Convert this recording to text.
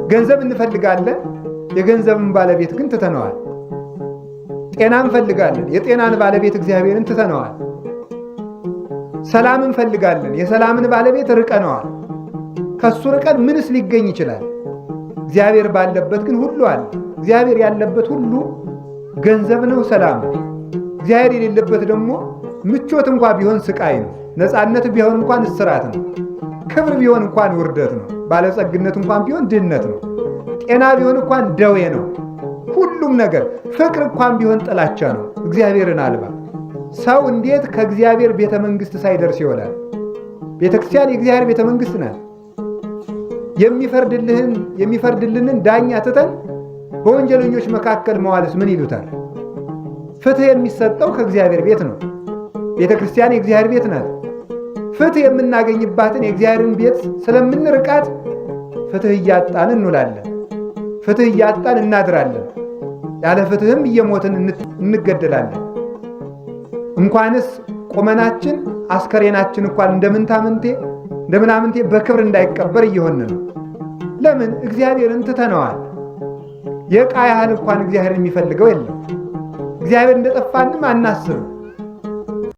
ገንዘብ እንፈልጋለን፣ የገንዘብን ባለቤት ግን ትተነዋል። ጤና እንፈልጋለን፣ የጤናን ባለቤት እግዚአብሔርን ትተነዋል። ሰላም እንፈልጋለን፣ የሰላምን ባለቤት ርቀነዋል። ከሱ ርቀን ምንስ ሊገኝ ይችላል? እግዚአብሔር ባለበት ግን ሁሉ አለ። እግዚአብሔር ያለበት ሁሉ ገንዘብ ነው፣ ሰላም ነው። እግዚአብሔር የሌለበት ደግሞ ምቾት እንኳ ቢሆን ስቃይ ነው። ነፃነት ቢሆን እንኳን እስራት ነው። ክብር ቢሆን እንኳን ውርደት ነው። ባለጸግነት እንኳን ቢሆን ድህነት ነው። ጤና ቢሆን እንኳን ደዌ ነው። ሁሉም ነገር ፍቅር እንኳን ቢሆን ጥላቻ ነው። እግዚአብሔርን አልባ ሰው እንዴት ከእግዚአብሔር ቤተ መንግሥት ሳይደርስ ይሆናል? ቤተ ክርስቲያን የእግዚአብሔር ቤተ መንግሥት ናት። የሚፈርድልንን ዳኛ ትተን በወንጀለኞች መካከል መዋልስ ምን ይሉታል? ፍትሕ የሚሰጠው ከእግዚአብሔር ቤት ነው። ቤተ ክርስቲያን የእግዚአብሔር ቤት ናት። ፍትሕ የምናገኝባትን የእግዚአብሔርን ቤት ስለምንርቃት ፍትሕ እያጣን እንውላለን። ፍትሕ እያጣን እናድራለን። ያለ ፍትሕም እየሞትን እንገደላለን። እንኳንስ ቁመናችን አስከሬናችን እንኳን እንደምናምንቴ በክብር እንዳይቀበር እየሆን ነው። ለምን? እግዚአብሔርን ትተነዋል። የዕቃ ያህል እንኳን እግዚአብሔርን የሚፈልገው የለም። እግዚአብሔር እንደጠፋንም አናስብም።